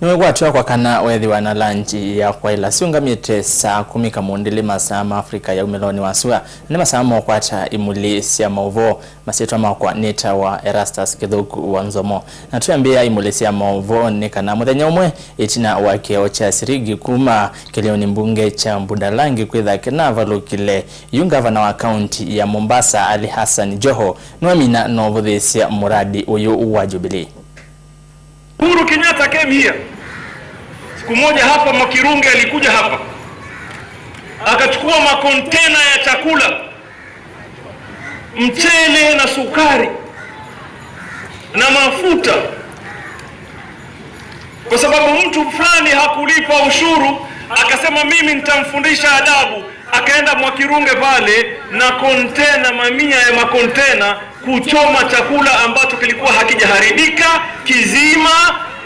Niwegwatwa kwa kana wethiwa na lanji ya kwaila siungamite saa 10 kamundili masaa ma Afrika ya umiloni wa sua ni masaa mokwata imuli sya mauvo masitwa makwa nita wa Erastus Kithuku wa Nzomo na tuyambia imuli sya mauvo ni kana muthenya umwe itina wa kio cha sirigi kuma kilioni mbunge cha Budalangi kwitha kinavalukile yu gavana wa kaunti ya Mombasa Ali Hassan Joho niwamina novuthisia muradi uyu wa Jubilee. Uhuru Kenyatta came here. Siku moja hapa Mwakirunge alikuja hapa akachukua makontena ya chakula, mchele na sukari na mafuta, kwa sababu mtu fulani hakulipa ushuru, akasema mimi nitamfundisha adabu. Akaenda Mwakirunge pale na kontena, mamia ya makontena kuchoma chakula ambacho kilikuwa hakijaharibika kizima,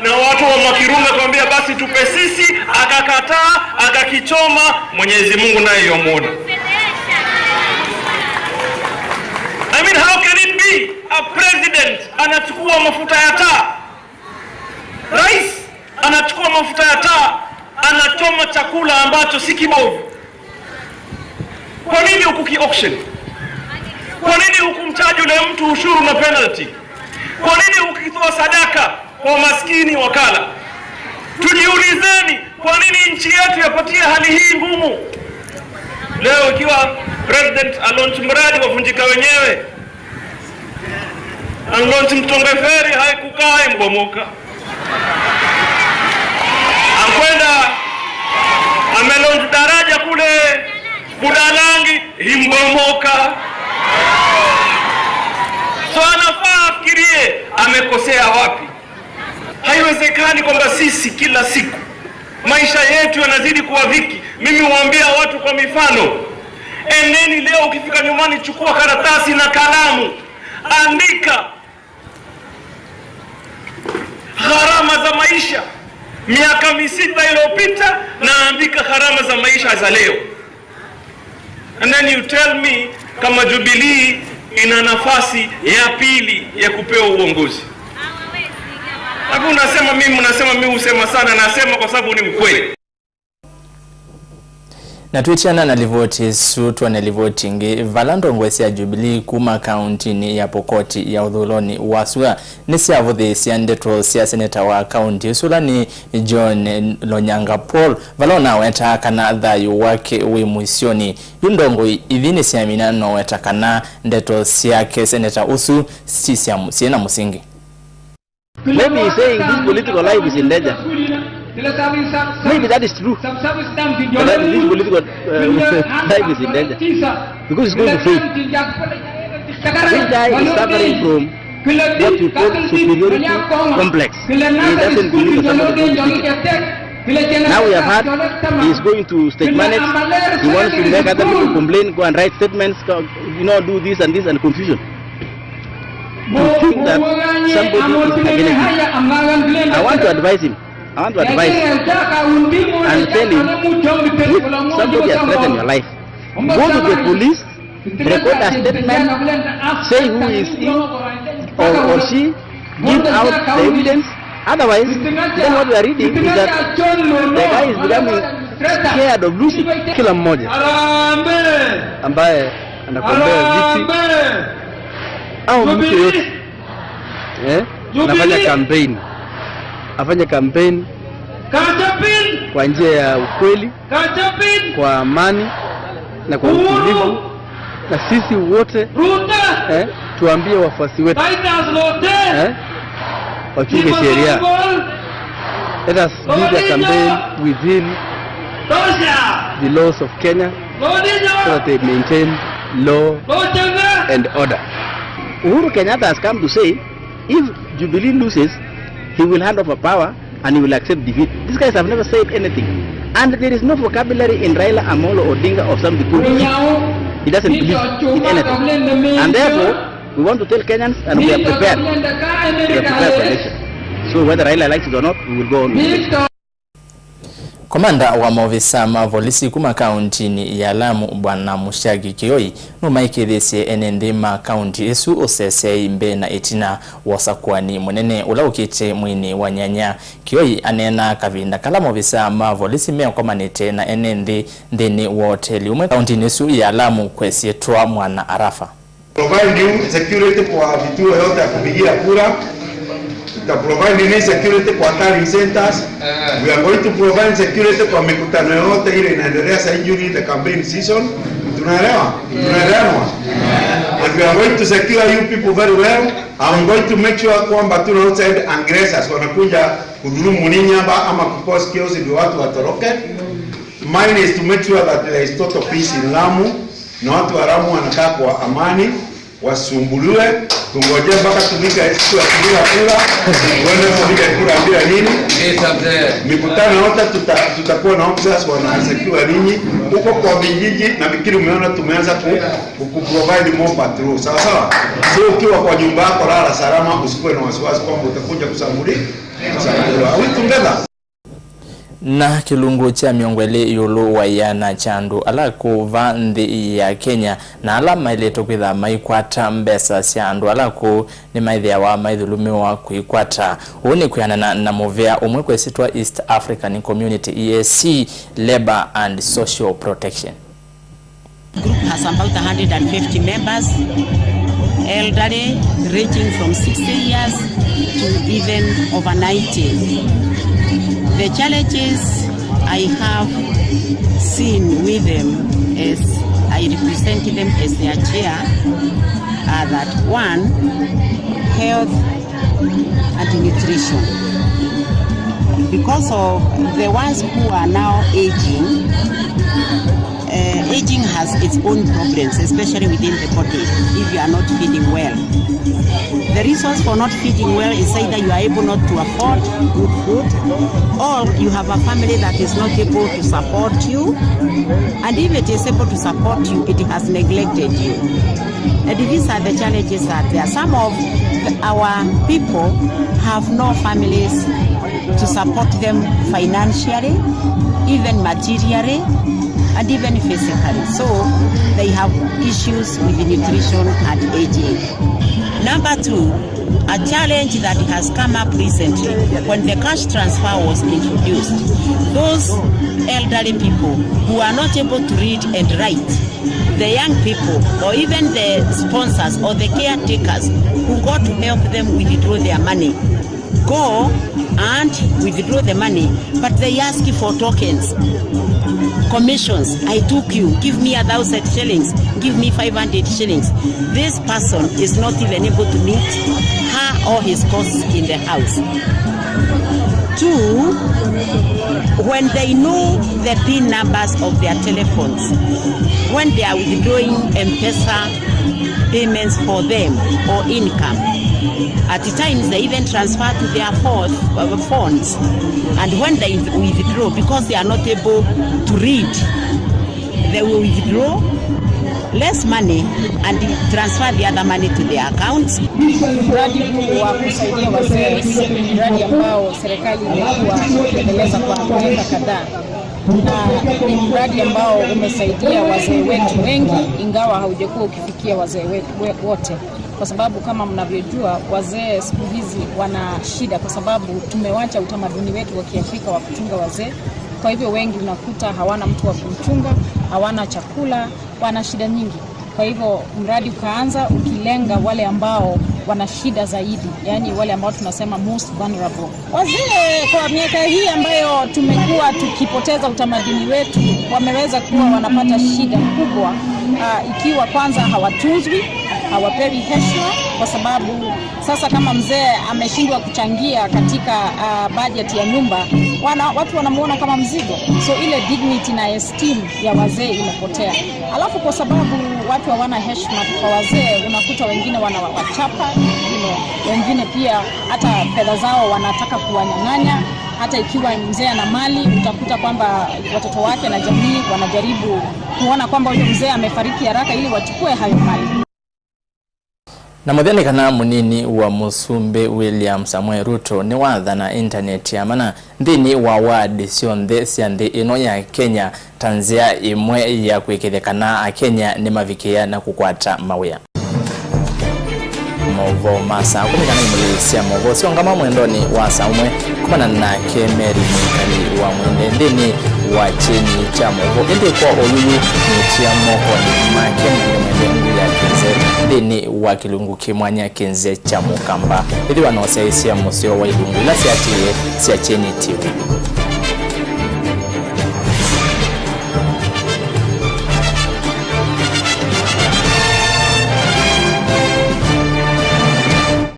na watu wa Mwakirunge akamwambia basi tupe sisi, akakataa, akakichoma. Mwenyezi Mungu naye yomuona. I mean, how can it be a president anachukua mafuta ya taa, rais anachukua mafuta ya taa, anachoma chakula ambacho si kibovu? Kwa nini hukuki auction? Kwa nini hukumtaji yule mtu ushuru na penalty? Kwa nini hukitoa sadaka kwa maskini wakala? Tujiulizeni, kwa nini nchi yetu yapatia hali hii ngumu leo, ikiwa president alaunch mradi wavunjika wenyewe, alaunch Mtonge Ferry haikukaa imbomoka, akwenda amelaunch daraja kule Budalangi imbomoka. So anafaa afikirie amekosea wapi. Haiwezekani kwamba sisi kila siku maisha yetu yanazidi kuwa dhiki. Mimi huambia watu kwa mifano, eneni leo, ukifika nyumbani, chukua karatasi na kalamu, andika gharama za maisha miaka 6 iliyopita na andika gharama za maisha za leo, and then you tell me kama Jubilee ina nafasi ya pili ya kupewa uongozi. Hapo unasema mimi, unasema mimi husema sana, nasema kwa sababu ni ukweli. Na twitiana na livoti sutwa na livoti ngi valandongo sya Jubilee kuma kaunti ya Pokoti ya uthuloni wa sua ni syavuthisya ndeto sya seneta wa kaunti sulani John Lonyanga Paul valona weta kana thayu wake wi mwisioni yu ndongo ithi ni syamina no weta kana ndeto syake seneta usu si syina musingi. Maybe he's saying this political life is in danger. Maybe that is true. But that this political life is in danger. Because it's going to fail. This guy is suffering from what you call superiority complex. He doesn't believe that somebody is going to beat him. Now we have heard he is going to stage manage. He wants to make other people complain, go and write statements, go, do this and this and confusion. To think that somebody is against him. I want to advise him. I want to advise him and tell him, if somebody has threatened your life, go to the police, record a statement, say who is he or she, give out the evidence. Otherwise, then what we are reading is that the guy is becoming scared of losing. Kila mmoja ambaye anagombea viti au mtu yote anafanya campaign, afanye campaign kwa njia ya ukweli, kwa amani na kwa utulivu, na sisi wote tuambie wafuasi wetu wachunge sheria. Let us do the campaign within the laws of Kenya so that they maintain law and order. Uhuru Kenyatta has come to say if Jubilee loses, he will hand over power and he will accept defeat. These guys have never said anything. And there is no vocabulary in Raila Amolo Odinga of something called defeat. He doesn't believe in anything. And therefore, we want to tell Kenyans, and we are prepared. We are prepared for election. So whether Raila likes it or not, we will go on with it. Komanda wa maofisa ma volisi kuma kaunti ya Lamu Bwana Mushagi Kioi numaikithisye ene nthi ma kaunti isu usesei mbe na itina wosakuani munene ula ukite mwini wa nyanya. Kioi anena kavinda kala maofisa ma volisi meokomanite na ene nthi nthini wa hoteli umwe kaunti isu ya Lamu kwesietwa Mwana Arafa. Provide you security kwa vituo yote ya kupigia kura. Tuta provide ni security kwa tallying centers. We are going to provide security kwa mikutano yote ile inaendelea sasa during the campaign season. Tunaelewa? Tunaelewa? And we are going to secure you people very well. I'm going to make sure kwamba tu roadside aggressors wanakuja kudhulumu ninyi hapa ama kucause chaos ndio watu watoroke. Mine is to make sure that there is total peace in Lamu na watu wa Lamu wanakaa kwa amani, wasumbuliwe, tungoje mpaka tufike siku ya kupiga kura, tuende kupiga kura bila nini. Mikutano yote tutakuwa na officers wanasecure ninyi huko kwa vijiji, na fikiri umeona tumeanza ku provide more patrol, sawa sawa. So ukiwa kwa nyumba yako lala salama, usikuwe na wasiwasi kwamba utakuja kusambuliwa. Are we together? Na kilungu cha miongo ili yulu wa yana chandu ala kuva nthi ya Kenya na ala mailetwo kwitha maikwata mbesa sya andu ala ku ni maithiawa maithulumiwa kuikwata. Uu ni kwianana na muvea umwe kwesitwa East African Community EAC Labor and Social Protection. Group has about 150 members, elderly ranging from 60 years to even over 90. The challenges I have seen with them as I represent them as their chair are that one, health and nutrition. Because of the ones who are now aging, aging has its own problems, especially within the body, if you are not feeding well. The reasons for not feeding well is either you are able not to afford good food, or you have a family that is not able to support you, and if it is able to support you, it has neglected you. And these are the challenges that there. Some of our people have no families to support them financially, even materially, and even physically. So they have issues with nutrition and aging. Number two, a challenge that has come up recently when the cash transfer was introduced. Those elderly people who are not able to read and write, the young people, or even the sponsors or the caretakers who got to help them withdraw their money, go and withdraw the money, but they ask you for tokens, commissions. I took you, give me 1,000 shillings, give me 500 shillings. This person is not even able to meet her or his costs in the house. Two, when they know the PIN numbers of their telephones, when they are withdrawing M-Pesa payments for them or income, at times they even transfer to their phones. And when they withdraw, because they are not able to read, they will withdraw less money and transfer the other money to their accounts. Mradi huu wa kusaidia wazee ni mradi ambao serikali imekuwa ikiendeleza kwa miaka kadhaa, na ni mradi ambao umesaidia wazee wetu wengi, ingawa haujakuwa ukifikia wazee wetu wote, kwa sababu kama mnavyojua wazee siku hizi wana shida, kwa sababu tumewacha utamaduni wetu wa Kiafrika wa kuchunga wazee. Kwa hivyo wengi unakuta hawana mtu wa kumchunga, hawana chakula, wana shida nyingi. Kwa hivyo mradi ukaanza ukilenga wale ambao wana shida zaidi, yani wale ambao tunasema most vulnerable. Wazee kwa miaka hii ambayo tumekuwa tukipoteza utamaduni wetu, wameweza kuwa wanapata shida kubwa, ikiwa kwanza hawatunzwi, hawapewi heshima, kwa sababu sasa kama mzee ameshindwa kuchangia katika budget ya nyumba, watu wanamuona kama mzigo, so ile dignity na esteem ya wazee imepotea. Alafu kwa sababu watu hawana heshima kwa wazee, unakuta wengine wanawachapa, wengine pia hata fedha zao wanataka kuwanyang'anya. Hata ikiwa mzee ana mali, utakuta kwamba watoto wake na jamii wanajaribu kuona kwamba huyo mzee amefariki haraka ili wachukue hayo mali. Na Na muthenya kana munini wa musumbi William Samuel Ruto ni wathana internet ya mana nthini wa ward syonthe sya nthi ino ya Kenya ta nzia imwe ya kwikithia kana akenya ni mavikia na kukwata mawia. Movo masa 10 kana imuli sya movo siongama mwendoni wa saa umwe kumana nake Mary Mwikali wa mwende nthini wa chini cha movo indi kwa oyuyu nitia moko ni make mwende mwende ya kinze nthini wa kilungu kimwanya kinze cha mukamba ithi wanoseisia museo wa ilungu ila syatiye sya chini TV.